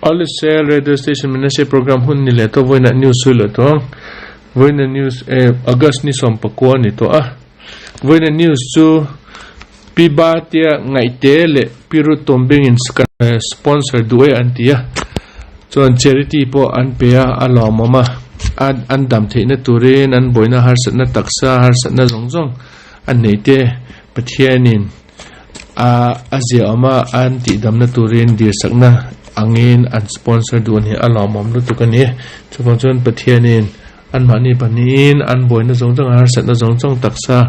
Alisel Radio Station Minase program hun ni leh tawh vawiinah news sawi leh tawh ang. Vawiina news eh August ni 19 a ni tawh a. Vawiina news chu Pi Ba tia Ngaihte leh Pi Ruth Tawmbingin sponsor duh e an ti a. Chuan charity pawh an pe a, a lawmawm a. An dam theihna turin an buaina harsatna taksa harsatna zawng zawng an nei te Pathianin a a ziahawm a, an tihdamna turin dirsakna angin an sponsor duh a ni, a lawmawm lutuk a ni. Chuvang chuan Pathianin anmahni pahnihin an buaina zawng zawng, an harsatna zawng zawng taksa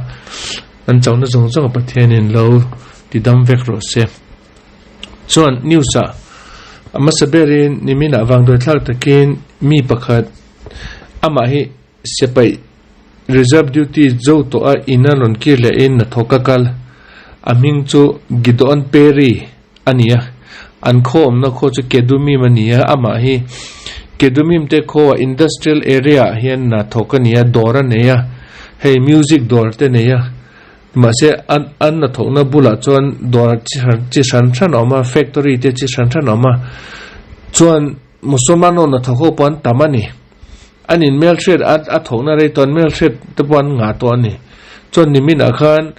an chauhna zawng zawng a Pathianin lo tidam vek rawh se. Chuan news ah a hmasa berin niminah vangduaithlak takin mi pakhat amah hi Sipai reserve duty zo tawh a in a rawn kir leh in hnathawk a kal. A hming chu Gideon Perry a ni a, an khaw awmna khaw chu Kedumim a ni a, amah hi Kedumim te khaw ah industrial area ah hian hnathawk a ni a, dawr a nei a, hei music dawr te nei a, mahse an an hnathawkna bulah chuan dawr chi hran chi hran hran a awm a, factory te chi hran hran a awm a, chuan Musulman ho hnathawk ho pawh an tam a ni. An in hmelhriat a a thawkna rei tawh an hmelhriat te pawh an ngah tawh a ni. Chuan niminah khan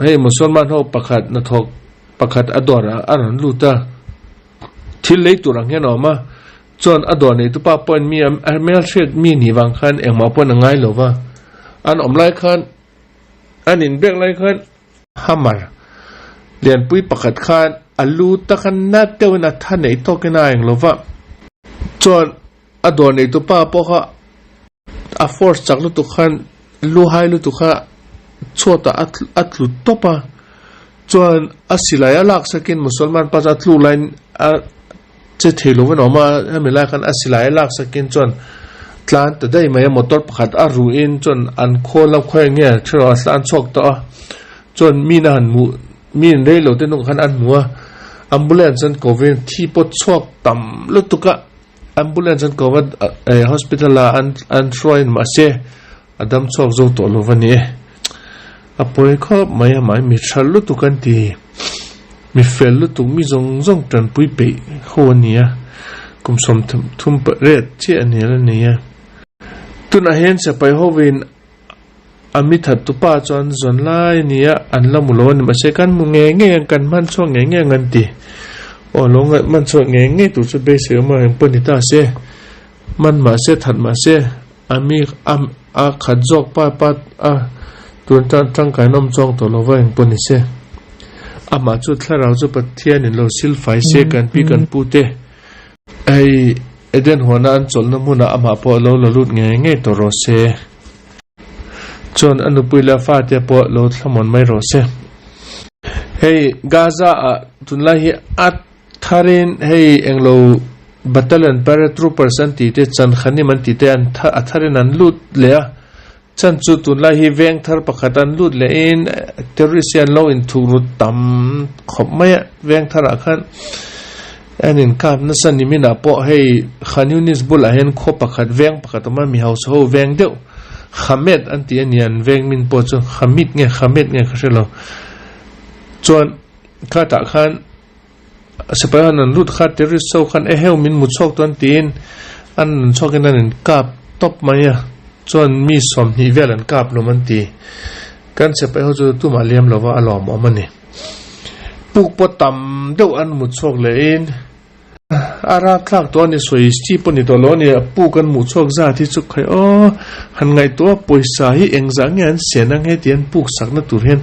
hei Musulman ho pakhat hnathawk pakhat a dawr ah a rawn lut a, thil lei tur ang hian a awm a, chuan a dawr neitu pa pawhin mi a hmelhriat mi nih vang khan engmah pawhin a ngai lo va, an awm lai khan an inbiak lai khan Hammer lianpui pakhat khan a lu taka nat deuhin a tha neih tawkin a eng lo va, chuan a dawr neitu pa pawh kha a force chak lutuk khan lu hai lutuk kha chhuatah a tlu tawp a, chuan a silai a lak sakin Musalman pa chu a tluk laiin a che thei lovin a awm a, hemi lai khan a silai a lak sakin chuan tlan ta daih mai a, motor pakhat a ruhin chuan an khawl a khawi nge thil a tlan chhuak tawh a, chuan mi na han hmuh mi in rei lo te hnungah khan an hmu a, ambulance an ko vin thi pawt chhuak tam lutuk a, ambulance an ko va eh hospital ah an an hruai mahse a dam chhuak zo tawh lo va ni e, a pawi khawp mai a mahni mi tha lutuk an ti mi fel lutuk mi zawng zawng tanpui peih ho a ni a kum sawm thum pariat chiah a ni la nei a tunah hian sipai hovin a mi that tu pa chuan zawn lai a ni a an la mu lo a ni mahse kan hmu ngei ngei ang kan hman chhuak ngei ngei ang an ti aw lo ngaih hman chhuak ngei ngei tur chu beisei awm a engpawh ni ta se hman mahse that mahse. A mi a a khat zawk pa pa a tun tan tangkain awm chuang tawh lova eng pawh ni se. Amah chu thlarau chu Pathian in lo sil fai se kan pi kan pu te. Hei Eden huana an chawlhna hmunah amah pawh lo la lut ngei ngei tawh rawh se. Chuan a nupui leh a fate pawh lo thlamawn mai rawh se. Hei Gaza ah tunlai hi a Tharin hei englo Battalion Paratroopers an tih te Chankhanim an tih te an a tharin an lut leh a, chan chu tunlai hi veng thar pakhat an lut leh in terrorist hi an lo inthuk ru tam khawp mai a, veng tharah khan an inkap nasa niminah pawh hei Khan Yunis bulah hian khaw pakhat veng pakhat awm a mi hausa ho veng deuh Khamet an tih a ni an veng min pawh chu Khamit nge Khamet nge ka hre lo chuan khatah khan Sipai an an lut kha terrorist ho khan eheu min mu chhuak tuan tiin an rawn chhuak in an in kap tawp mai a, chuan mi 20 vel an kap lawm an ti. Kan sipai ho chu tumah liam lova a lawmawm a ni. Puk pawh tam deuh an mu chhuak leh in a rapthlak tawh a ni sawi chi pawh ni tawh lo a ni, puk an hmuh chhuak zat hi chu khai aw han ngaihtuah a pawisa hi engzah nge an sen ang heti an puk sakna tur hian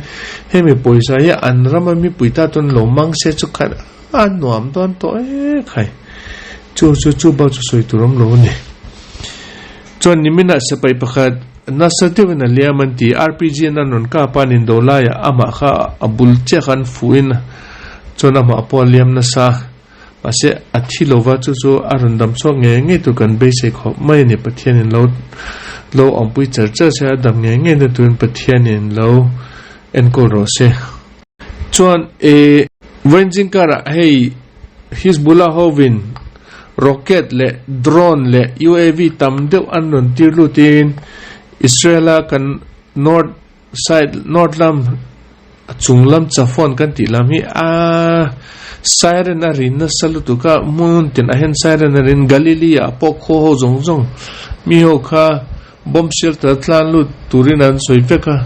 Hemi pawisa hi an rama mipui ta chuan lo mang se chu khat a nuam dawn tawh e khai. Chu chu chu bak chu sawi tur awm lo a ni. Chuan niminah sipai pakhat nasa deuhin a liam an ti. RPG an an rawn kap a, an indo laiah amah kha a bul chiah kha an fuhin chuan amah pawh a liam nasa. Mahse a thi lova chu chu a rawn dam chhuak ngei ngei tur kan beisei khawp mai a ni. Pathianin lo lo awmpui char char se a dam ngei ngei na turin Pathianin lo enkawl rawh se. Chuan e Vawiin karah hei Hizbullah hovin rocket leh drone leh UAV tam deuh an rawn tir lutin Israel-a kan north side north lam a chung lam Chafon kan tih lam hi a. Siren a rin nasa lutuk a, hmun tin ah hian siren a rin, Galilee ah pawh khaw ho zawng zawng mi ho kha bomb shelter tlan lut turin an sawi vek a,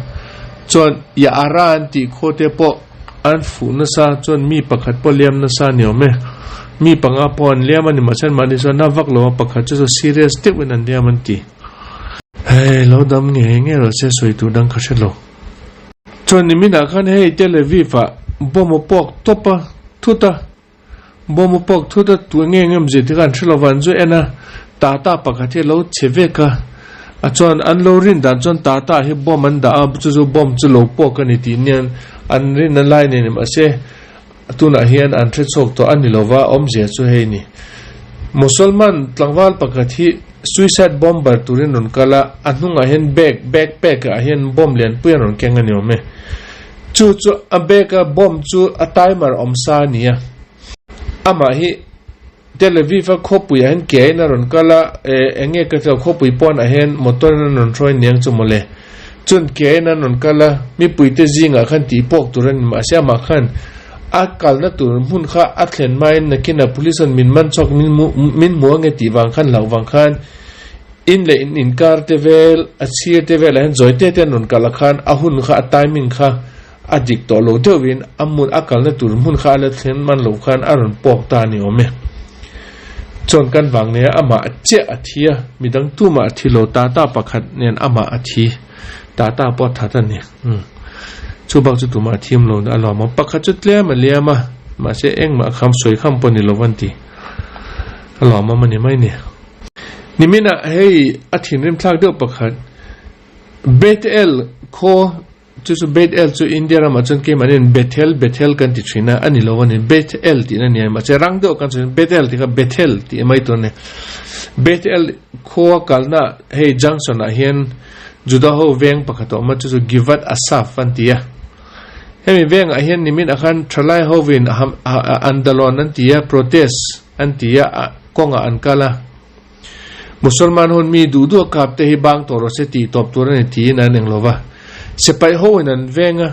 chuan Ya'ara an tih khaw te pawh an fuh nasa chuan mi pakhat pawh liam nasa a ni awm e, mi panga pawh an liam a ni mahse mahni chuan a vak lo a, pakhat chu chu serious deuhin an liam an ti. Hei lo dam ngei ngei rawh se sawi tur dang ka hre lo. Chuan niminah khan hei Tel Aviv ah bomb a puak tawp a thut a, bomb a puak thut a tu nge ngem zir te kha an hre lo va an zu en a, Tata pakhat hi a lo che vek a, a chuan an lo rin dan chuan Tata hi bomb an dah a, chu chu bomb chu lo puak a ni tih nia an rin a lai nen mahse tunah hian an hre chhuak tawh a ni lo va, awmzia chu hei ni. Musalman tlangval pakhat hi suicide bomber turin rawn kal a, a hnungah hian bag, backpack ah hian bomb lianpui an rawn keng a ni awm e. Chu chu a bag a bomb chu a timer awm sa a ni a. Amah hi Tel Aviv a khawpuiah hian ke in a rawn kal a, eh eng nge ka tilo khawpui pawnah hian motor in an rawn hruai niang chu mawle. Chuan ke in an rawn kal a, mipuite zingah khan tih pawk tur a ni mahse amah khan a kalna tur hmun kha a thlen hmain nakinah police an min man chhuak min min hmu ange tih vang khan hlauh vang khan in leh in inkar te vel a chhir te velah hian zawi te te an rawn kal a khan a hun kha a timing kha A dik tawh lo deuhin a hmun a kalna tur hmun kha a la thlen man lo khan a rawn pawk ta a ni awm e. Chuan kan vang nia amah chiah a thi a, midang tumah a thi lo, Tata pakhat nen amah a thi, Tata pawh a that a ni. Umm. Chu bak chu tumah a thim lo a lawm a, pakhat chu tlem a liam a, mahse engmah kham sawi kham pawh ni lo an ti. A lawmawm a ni mai ni. Niminah hei a thinrim thlak deuh pakhat Bethel khaw Chu chu Beth El chu India ramah chuan keimahniin Bethel, Bethel kan ti thin a, a ni lo a ni. Beth El tihna a ni a, mahse rang deuh kan sawi chuan Beth El tih kha Bethel tih mai tur a ni. Beth El khua kalna hei junction ah hian Juda ho veng pakhat a awm a, chu chu Givat Asaf an ti a. Hemi vengah hian nimin ah khan thalai hovin Andalon an ti a, protest an ti a, kawngah an kal a. Musalman hun mi duh duh a kap te hi bang tawh rawh se tih tawp tur a ni tiin an eng lo va. Sipai ho in an veng a,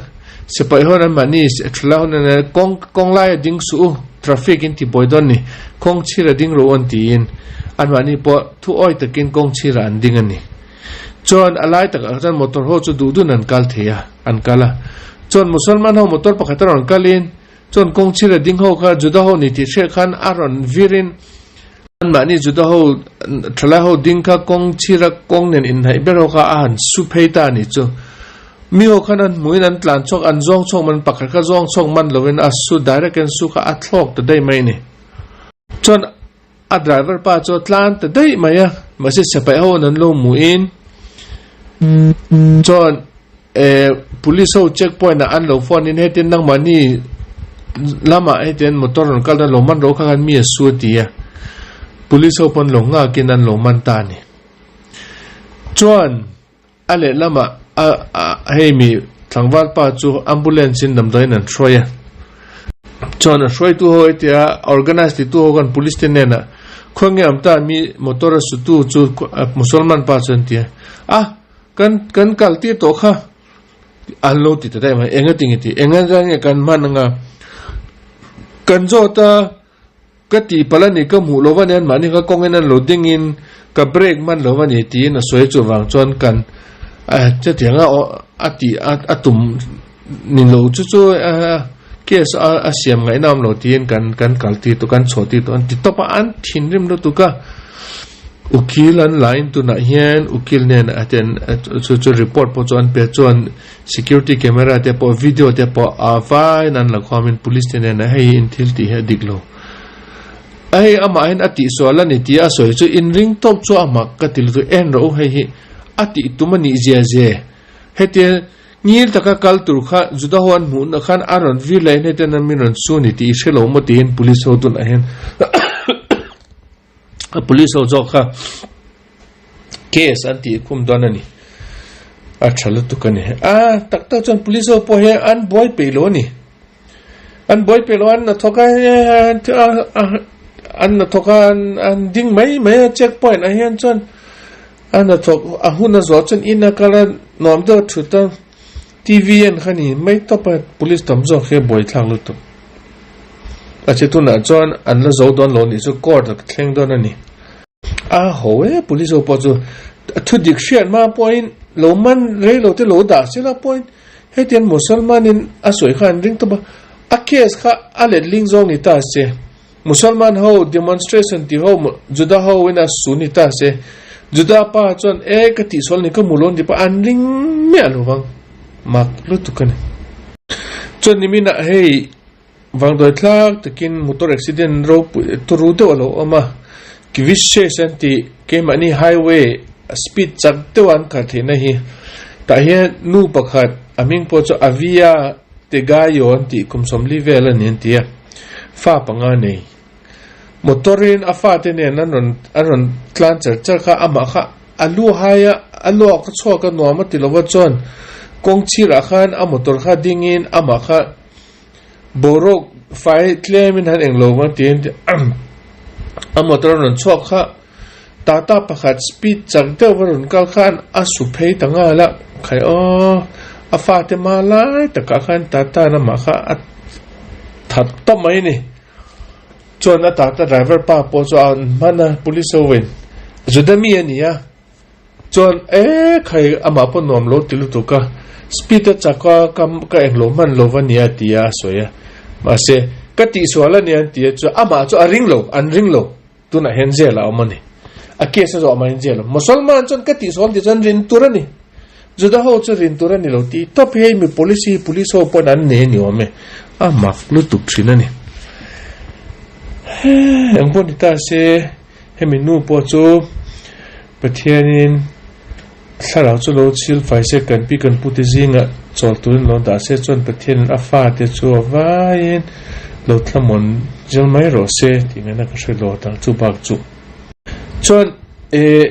sipai ho in an mahni thalai hun an kawng kawng lai a ding suh u, traffic in ti buai dawn ni, kawng chhir a ding rawh u an tiin an mahni pawh thu awi takin kawng chhir ah an ding a ni. Chuan a lai takah chuan motor ho chu duh dun an kal thei a, an kal a. Chuan Musalman ho motor pakhat a rawn kal in chuan kawng chhir a ding ho kha Juda ho ni tih hriat khan a rawn vir in Anmahni Juda ho thalai ho ding kha kawng chhira kawng nen inhnaih ber ho kha a han su phei ta a nih chu. Mi ho khan an hmuhin an tlan chhuak, an zawng chhuak man pakhat kha zawng chhuak man lovin a su direct in su kha a thlawk ta daih mai a ni. Chuan a driver pa chu a tlan ta daih mai a, mahse sipai ho an lo hmuhin chuan Eh police ho check point ah an lo phone in hetin nangmahni lamah hetian motor rawn kal na lo man ro kha khan mi a su a ti a, police ho pawn lo nghak in an lo man ta a ni. Chuan a lehlamah a hei mi tlangval pa chu ambulance in damdawiin an hruai a, chuan a hruaitu ho hetia organize titu ho khan police te hnenah khawnge awm ta mi motor a sutu chu musalman pa chu an ti a, a Kan kan kal tir tawh kha an lo ti ta daih mai, enga tinge tih, enga zan nge kan hman anga kan zawt a, ka tih palh a ni, ka hmuh lo va ni, anmahni kha kawngin an lo dingin ka break hman lo va ni tiin a sawi chuvang chuan kan chutianga a tih a tum ni lo chu chu case a siam ngaihna awm lo tiin kan kan kal tir tawh kan chhuah tir tawh an ti tawp a, an thinrim lutuk a. Ukil an la in tunah hian ukil nen a ten chu chu report pawh chu an pe chuan security camera te pawh video te pawh a vaiin an la khawm in police te nen a hei in thil tih hi a dik lo a hei amah hian a tihsual a ni tih a sawi chu in ring tawp chu a mak ka ti lutuk en rawh u hei hi a tih tum a nih zia ze hetia ngil taka kal tur kha juda ho an hmuh na khan a rawn vir leh in hetian an min rawn su ni tih i hre lo maw tiin police ho tunah hian A police ho zawk kha case an tih khum dawn a ni. A tha lutuk a ni. A tak tak chuan police ho pawh hi an buai peih lo a ni. An buai peih lo an hnathawk a an hnathawk a an ding mai mai a check point ah hian chuan a hnathawk a hun a zawh chuan in a kal a nuam deuh a thut a T_V en kha ni mai tawp a police tam zawk hi a buaithlak lutuk. A che tunah chuan an la zo dawn lo nih chu court a thleng dawn a ni. A ho e police ho pawh chu thu dik hriat hma pawhin lo man rei lo te lo dah sela pawhin hetiang Musalman in a sawi kha an ring tawp a, a case kha a letling zawng ni ta se. Musalman ho demonstration ti ho Juda ho in a su ni ta se Juda pa chuan e ka tihsual ni ka mu lo ni pawh an ring miah lo vang mak lutuk a ni. Chuan niminah hei vangdawi thlak takin motor accident ropui turu deuh a lo awm a, Kivishes an tih keimahni highway speed chak deuh an kal theihna hi tah hian nu pakhat a hming pawh chu Avia Tegaio an tih kum 40 vel a ni an ti a. Fa panga nei. Motor in a fate nen an rawn an rawn tlan char char kha amah kha a lu hai a, a luak a chhuak a nuam a ti lova chuan kawng chhirah khan a motor kha ding in amah kha boruak fai tlem in han englo ang tiin a motor a rawn chhuak kha Tata pakhat speed chak deuh va rawn kal khan a su phei ta nghal a, khai aw a fate hma lai takah khan Tata lamah kha a that tawp mai a ni. Chuan a Tata driver pa pawh chu a an hman a police ho in Juda mi a ni a, chuan e khai amah pawh nuam lo ti lutuk a, speed a chak a ka ka englo hman lo va nia ti a a sawi a, mahse ka tihsual a nia an ti a chuan amah chu a ring lo an ring lo. Tunah hian jail a awm a ni. A case a zawh maiin jail a awm. Musalman chuan ka tihsual tih chuan rin tur a ni. Juda ho chu rin tur a ni lo tih tawp hi hei mi policy police ho pawn an nei a ni awm e. A mak lutuk thin a ni. Eng pawh ni ta se hemi nu pawh chu Pathianin thlarau chu lo chhil fai se kan pi kan pu te zingah chawl turin lo dah se chuan Pathianin a fate chu a vaiin lo thlamuan zel mai rawh se tih ngaihna ka hre lo ta chu bak chu. Chuan eh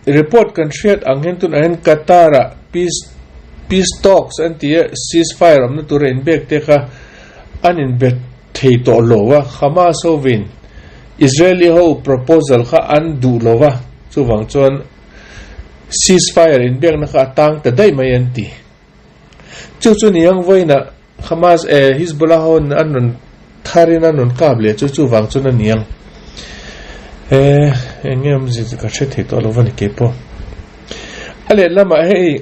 report kan hriat ang hian tunah hian Qatar ah peace peace talks an ti a ceasefire awmna tura inbek te kha an inbe thei tawh lo a Hamas hovin Israeli ho proposal kha an duh lo a chuvang chuan Ceasefire inbiakna kha a tang ta daih mai an ti. Chu chu niang vawiinah Hamas eh Hizbollah ho an rawn tharin an rawn kap leh chu chuvang chuan a niang. Eh eng nge awmzia chu ka hre thei tawh lo va ni keipawh. A lehlamah hei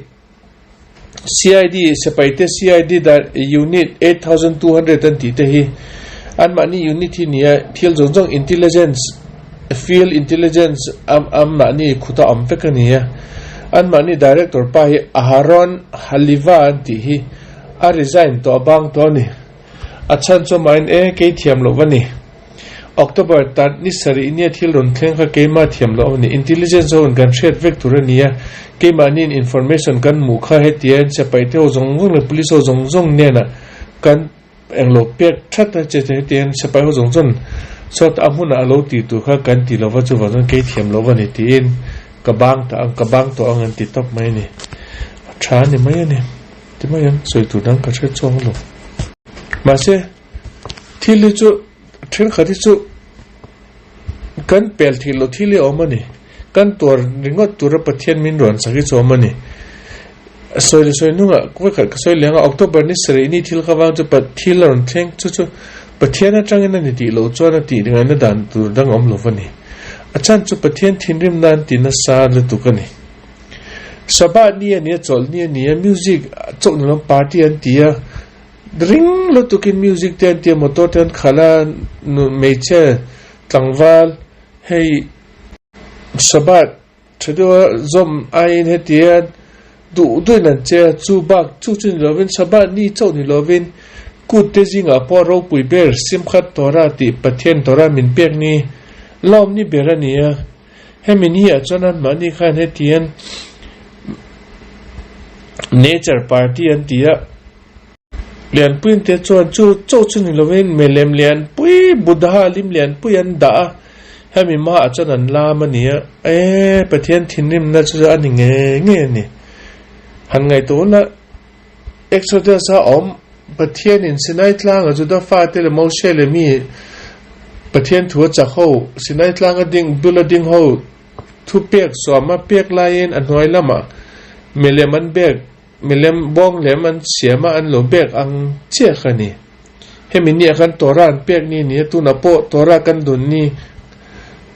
CID sipaite CID dar unit 8200 an tih te hi anmahni unit hi nia thil zawng zawng intelligence field intelligence anmahni khuta awm vek a ni a anmahni director pa hi Aharon Haliva an tih hi a resign tawh a bang tawh a ni a chhan chu amahin e kei thiam loh va ni. October tat ni sarih nia thil rawn thleng kha keimah thiam loh a ni. Intelligence ho in kan hriat vek tur a ni a, keimahniin information kan hmuh kha hetia in sipai te ho zawng zawng leh police ho zawng zawng hnenah kan englo pek that a che hetia in sipai ho zawng zawng sawt a hmunah a lo tih tur kha kan ti lova chuvang chuan kei thiam loh a ni tiin ka bang ta ang ka bang tawh ang an ti tawp mai a ni. A tha a ni mai a ni. Ti mai ang sawi tur dang ka hre chuang lo. Mahse. Thil hi chu thenkhat hi chu kan pel thih loh thil hi a awm a ni. Kan tuar ringawt tura Pathian min rawn sak hi chu a awm a ni. Sawi leh sawi hnungah vawikhat ka sawi leng a, October ni sarih ni thil kha vang chu thil a rawn thleng chu chu Pathian atangin a ni tih loh chuan a tih ngaihna dan tur dang a awm lo va ni. A chhan chu Pathian thinrim nan ti nasa lutuk a ni. Sabbath ni a ni a, chawlh ni a ni a, music chawlh ni lo party an ti a. Ring lutukin music te an tia motor te an khalh a, nu hmeichhe tlangval hei Shabbat tha deuha zawm aiin hetian duh duhin an che a, chu bak chu chu ni lovin Shabbat ni chauh ni lovin kut te zingah pawh ropui ber Simchat Torah tih Pathian Torah min pek ni lawm ni ber a ni a, hemi ni ah chuan anmahni khan hetian nature party an ti a. Lianpuiin te chuan chu chauh chu ni lovin milem lianpui Buddha lim lianpui an dah a, hemi hmaah chuan an lam a ni a, e Pathian thinrimna chu a ni ngei ngei a ni. Han ngaihtuah la Exodus a awm Pathianin Sinai tlanga Juda fate leh Moshe leh mi Pathian thu a chak ho Sinai tlanga ding bula ding ho thupek suama pek laiin a hnuai lamah milem an bek Milem bawng lem an siam a, an lo bek ang chiah kha ni. Hemi ni ah khan Torah an pek ni a ni a, tunah pawh Torah kan dun ni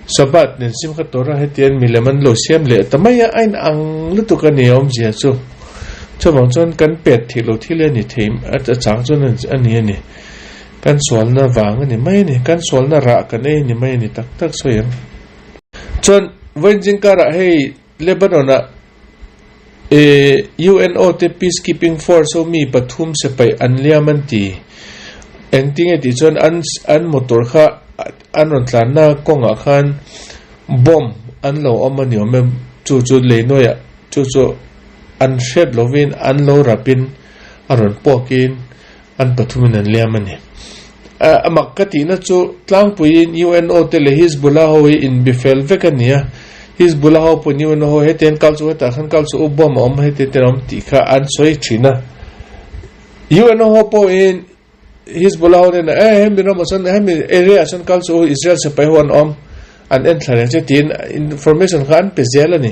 Shabbat nen sim kha Torah hetian milem an lo siam leh ta mai a, a inang lutuk a ni a awmzia chu. Chuvang chuan kan pet thih lo thil hi a ni thei a chang chuan a ni a ni. Kan sualna vang a ni mai a ni, kan sualna rah kan ei a ni mai a ni tak tak sawi ang. Chuan vawiin zingkarah hei Lebanon-ah UNO te Peacekeeping Force ho mi pathum sipai an liam an ti. Engtinge tih chuan an an motor kha an rawn tlanna kawngah khan bomb an lo awm a ni awm e, chu chu leinuaiah chu chu an hriat lovin an lo rapin a rawn puakin an pathumin an liam a ni. A mak ka tihna chu tlangpuiin UNO te leh Hizbullah ho hi inbi fel vek a ni a, Hizbullah ho pawhin UNO ho heti an kal chu hetah khan kal chu u bomb a awm heti ten a awm tih kha an sawi thin a. UNO ho pawhin Hizbullah ho hnenah e hemi ramah chuan hemi area ah chuan kal chu u Israel sipai ho an awm an en thla reng che tiin information kha an pe zel a ni.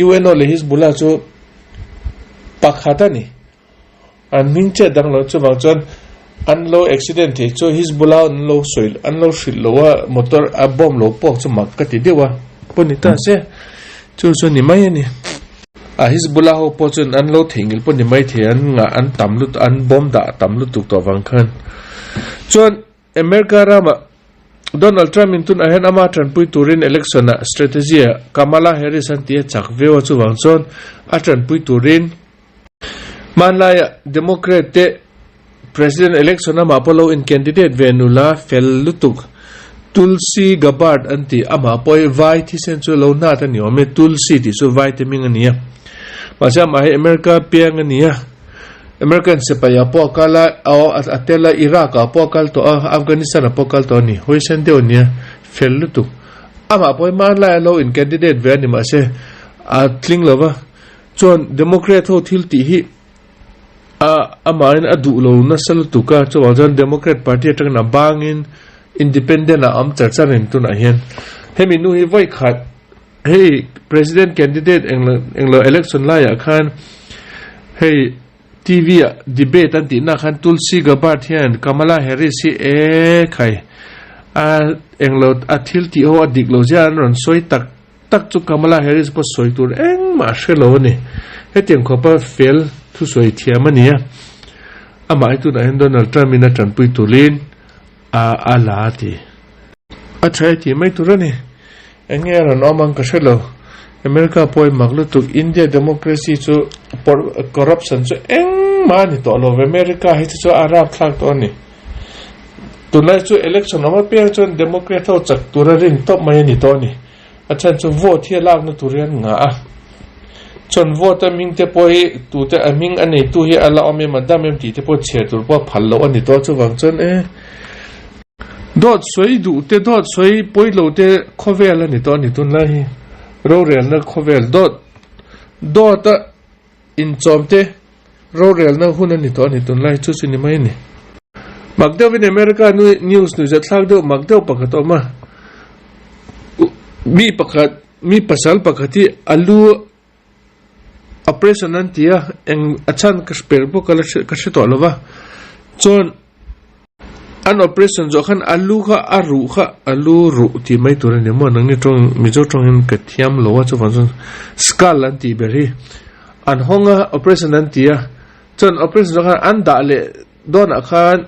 UNO leh Hizbullah chu pakhat a ni. An hming chiah dang lo chuvang chuan an lo accident thei chu Hizbullah an lo sawi an lo hrilh lo a motor a bomb lo pawk chu mak ka ti deuh a pawh ni ta se chu chu ni mai a ni. A Hizbullah ho pawh chuan an lo theihnghilh pawh ni mai thei an ngah an tam lutuk an bomb dah tam lutuk tawh vang khan chuan America ramah Donald Trump in tunah hian ama tanpui turin election ah strategy ah Kamala Harris an ti a chak viau a chuvang chuan a tanpui turin Hmanlaiah Democrat te President election amah pawh lo in candidate ve nula fel lutuk Tulsi Gabbard an ti amah pawh hi vai thisen chu lo hnat a ni awm e Tulsi tih chu vai te hming a ni a mahse amah hi America piang a ni a. American sipai ah pawh a kal a, a tel a, Iraq ah pawh a kal tawh a, Afghanistan ah pawh a kal tawh a ni. Huaisen deuh a nia, fel lutuk. Amah pawh hi hmanlai a lo in candidate ve a ni mahse a tling lo va. Chuan Democrat ho thil tih hi a amahin a duh lo nasa lutuk a, chuvang chuan Democrat party atangin a bangin independent ah a awm char char a ni tunah hian. Hemi nu hi vawi khat Hei President candidate englo englo election laiah khan hei TV ah debate an tihna khan Tulsi Gabbard hian Kamala Harris hi e khai a englo a thil tih ho a dik lo zia an rawn sawi tak tak chu Kamala Harris pawh sawi tur engmah a hre lo a ni. Hetiang khawpa fel thusawi thiam a ni a. Amah hi tunah hian Donald Trump in a tanpui turin a a la a ti. A tha e tih mai tur a ni. Eng nge a rawn awm ang ka hre lo. America pawh i mak lutuk. India democracy chu corruption chu engmah a ni tawh lo. America hi chu a rapthlak tawh a ni. Tunlai chu election awm apiang chuan democrat ho chak tur a rin tawp mai a ni tawh a ni. A chhan chu vote hi a lakna tur hi an ngah a. Chuan vote a hming te pawh hi tute a hming a neitu hi a la awm em a dam em tih te pawh chhiar tur pawh a phal loh a ni tawh a chuvang chuan e dawt sawi duh te dawt sawi pawi lo te khawvel a ni tawh a ni tunlai hi rorelna khawvel dawt dawt a inchawm te rorelna hun a ni tawh a ni tunlai chu chu ni mai a ni. Mak deuhin America news nuihzat thlak deuh mak deuh pakhat a awm a mi pakhat mi pasal pakhat hi a lu operation an ti a eng a chhan ka hre bawk a la ka hre tawh lo va chuan an operation zawh khan a lu kha a ruh kha a lu ruh tih mai tur a ni maw nangni tawng mizo tawngin ka thiam lo a chuvang chuan skull an tih ber hi an hawng a operation an ti a chuan operation zawh khan an dah leh dawnah khan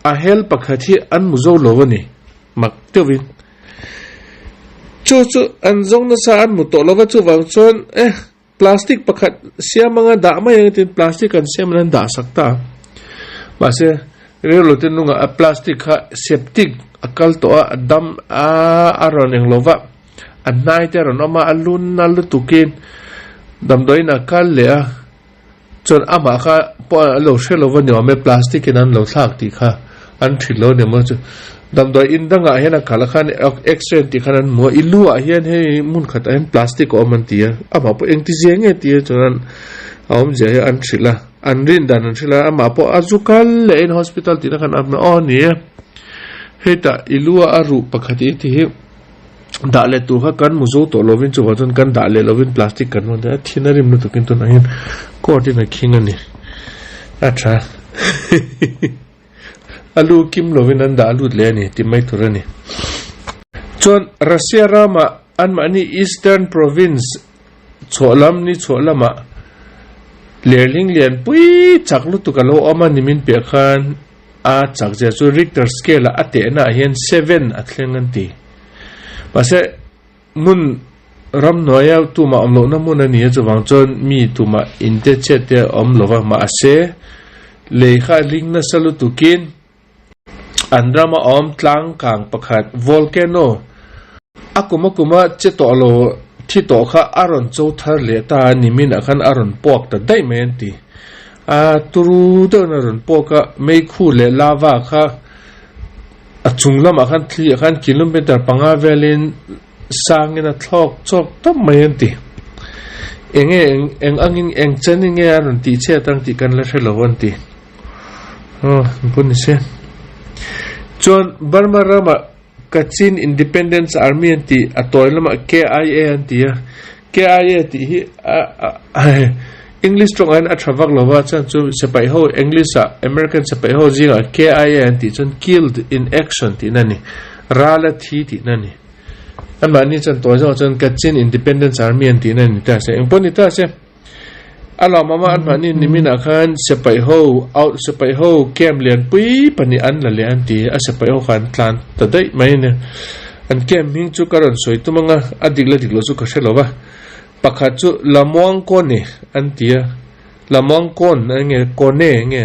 a hel pakhat hi an mu zo lo a ni. Mak deuhin chu chu an zawng nasa an hmu tawh lova chuvang chuan eh plastic pakhat siam anga dah mai ang tin plastic an siam an dah sak ta mahse rel lo te nungah a plastic kha septic a kal tawh a a dam a a rawn eng lova a hnai te a rawn awm a a lu na lutukin damdawiin a kal leh a chuan amah kha pawh a lo hre lo va ni awm e plastic in an lo thlak tih kha an hrilh lo a ni maw chu damdawi in dangah hian a kal a khan x-ray an tih khan an hmu a i lu ah hian hei hmun khatah hian plastic a awm an ti a amah pawh engtizia nge ti a chuan a awmzia hi an hrilh a an rin dan an hrilh a amah pawh a zu kal leh in hospital tihna khan a aw ni e hetah i lu a a ruh pakhat i ti hi. Dah leh tur kha kan mu zo tawh lovin chuvang chuan kan dah leh lovin plastic kan rawn a thin a rim lutuk in tunah hian court in a khing a ni a tha. A lu kim lovin an dah lut leh a ni ti mai tur a ni. Chuan Russia ramah anmahni Eastern Province chhuah lam ni chhuah lamah lerhling lian pui chak lutuk a lo awm a ni min piah khan a chak zia chu Richter scale ah a tehna ah hian seven a thleng an ti. Mahse hmun ramhnuaia tumah awm lohna hmun a ni a chuvang chuan mi tumah inte chhiat te a awm lova mahse lei kha a ling nasa lutukin An rama awm tlang kang pakhat, volcano, a kum a kuma che tawh lo thi tawh kha a rawn cho thar leh ta a, nimin ah khan a rawn puak ta daih mai an ti. A turu deuhin a rawn puak a, meikhu leh lava kha a chung lamah khan thli ah khan kilometer panga velin sangin a thlawk chawk tawp mai an ti. Enge eng angin eng chen in nge a rawn tih chhiat ang tih kan la hre lo an ti. Aw ni se. Chuan Burma ramah Kachin Independence Army an tih a tawi lamah KIA an ti a. KIA tih hi English tawngah hian a tha vak lo va, chuan chu sipai ho English ah American sipai ho zingah KIA an tih chuan Killed in Action tihna a ni. Ral a thi tihna a ni. Anmahni chuan tawi zawngah chuan Kachin Independence Army an tihna a ni ta se. Engpawh ni ta se. A lawmawma an hmahni niminah khan sipai ho out sipai ho camp lian pui pahnih an la leh an ti a sipai ho kha an tlan ta daih mai a ni. An camp hming chu ka rawn sawi tum anga a dik la dik lo chu ka hre lo va. Pakhat chu Lamuangkawne an ti a, Lamuangkawn a nge Kawne nge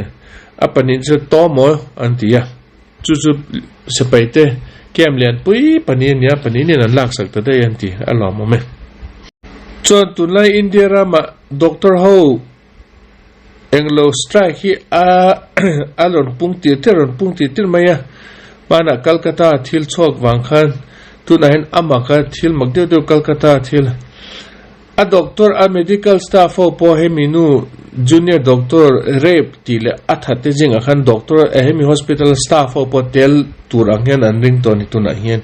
a pahnih chu Tawmaw an ti a. Chu chu sipai te camp lian pui pahnih a nia, pahnih nen an laksak ta daih an ti a lawmawm e. Chuan tunlai India ramah doctor ho englo strike hi a a rawn pung tir tir a rawn pung tir tir mai a, hmanah Calcutta thil chhuak vang khan tunah hian a maka thil mak deuh deuh Calcutta thil A doctor a medical staff ho pawh hemi nu junior doctor rape tih leh a that te zingah khan doctor eh hemi hospital staff ho pawh tel tur ang hian an ring tawh a ni tunah hian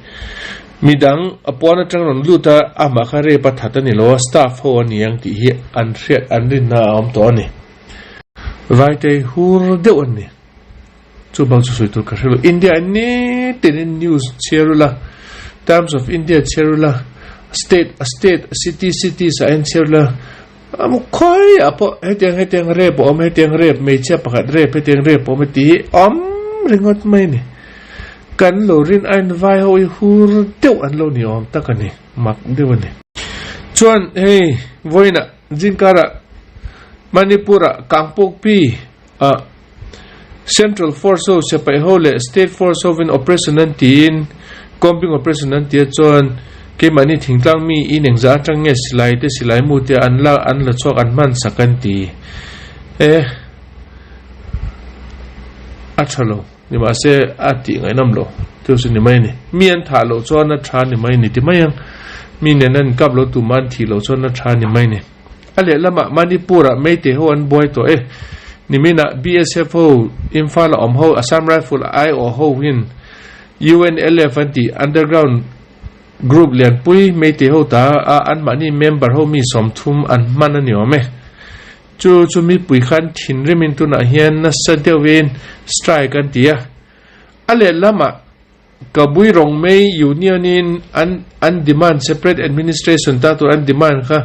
midang a pawn atang rawn lut a amah kha rape a that a ni lo a staff ho a ni ang tih hi an hriat an rinna a awm tawh a ni. Vaitei hur deuh an ni. Chu bang chu sawi tur ka hre lo. India ah nitin in news chhiar ula, Times of India chhiar ula, state a state city cities ah hian chhiar ula, khawi ah pawh hetiang hetiang rape a awm hetiang rape hmeichhia pakhat rape hetiang rape a awm tih hi awm ringawt mai a ni. Kan lo rin ain vai ho hi hur deuh an lo ni awm tak a ni, mak deuh a ni. Chuan hei vawiinah zingkarah Manipur-ah Kangpokpi ah Central Force ho sipai ho leh State Force hovin operation an tiin combing operation an tia chuan keimahni thingtlang mi in engzah atang nge silai te silai mu te an la an la chhuak an hman sak an ti e a tha lo ni mahse a tih ngaihnawm lo chu chu ni mai a ni mi an thah loh chuan a tha ni mai ni ti mai ang mi nen an inkap lo tumah an thih loh chuan a tha ni mai ni. A lehlamah Manipur-ah Meitei ho an buai tawh e. Niminah BSF ho, Imphal-a awm ho, Assam Rifle aiawh ho hin UNLF an tih underground group lianpui Meitei ho ta a anmahni member ho mi 30 an hman a ni awm e. Chu chu mipui khan thinrimin tunah hian nasa deuhin strike an ti a. A lehlamah Kabui Rongmei Union in an an demand separate administration ta tur an demand kha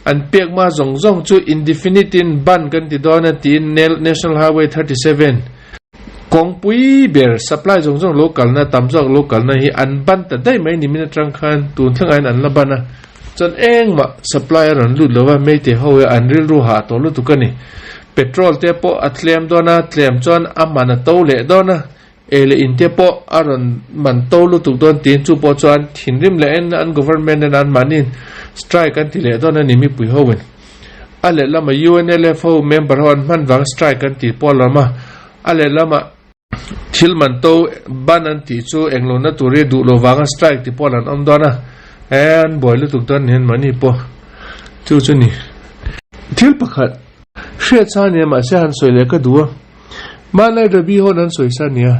an pek hma zawng zawng chu indefinite in ban kan ti dawn a tiin National Highway 37 kawngpui ber supply zawng zawng lo kalna tam zawk lo kalna hi an ban ta daih mai nimin atang khan tun thlengah hian an la ban a chuan engmah supply a rawn lut lova Meitei ho hi an rilru hah tawh lutuk a ni petrol te pawh a tlem dawn a tlem chuan a man a to leh dawn a Ei leh in te pawh a rawn man to lutuk dawn tiin chu pawh chuan thinrim leh en an government en an mahniin strike an ti leh dawn a ni mipui ho in. A lehlamah UNLF ho member ho an hman vang strike an tih pawh a lawm a, a lehlamah thil man to ban an tih chu englo na tur hi duh lo vanga strike ti pawh an awm dawn a, he an buai lutuk dawn niin mahni pawh chu chu ni. Thil pakhat hriat sa nia mahse han sawi leh ka duh a. Hmanlai Rabbi hawn an sawi sa nia,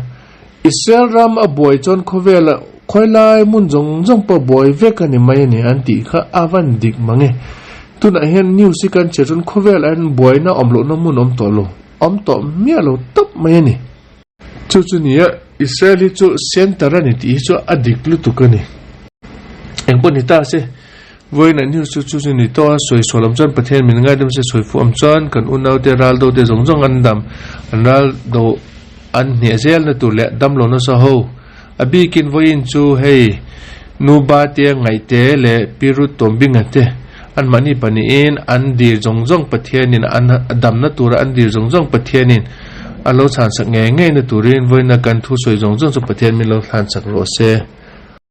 Israel ram a buai chuan khawvela khawilai hmun zawng zawng pawh buai vek a ni mai a ni an tih kha a van dik mang e. Tunah hian news hi kan chhiar chuan khawvelah hian buaina awm lohna hmun awm tawh lo, awm tawh miah lo tawp mai a ni. Chu chu nia, Israel hi chu center a ni tih hi chu a dik lutuk a ni. Engpawh ni ta se, vawiinah news chu chu chu ni tawh a, sawi sual awm chuan Pathian min ngaidam se sawi fuh awm chuan kan unaute ral do te zawng zawng an dam, an ral do an hneh zel na tur leh damlo nasa ho. A bikin vawiin chu hei Nuba te Ngaihte leh Pi Ruth Tawmbinga te anmahni pahnihin an dir zawng zawng Pathianin an damna tura an dir zawng zawng Pathianin a lo chhansak ngei ngei na turin vawiina kan thu sawi zawng zawng chu Pathian min lo hlansak rawh se.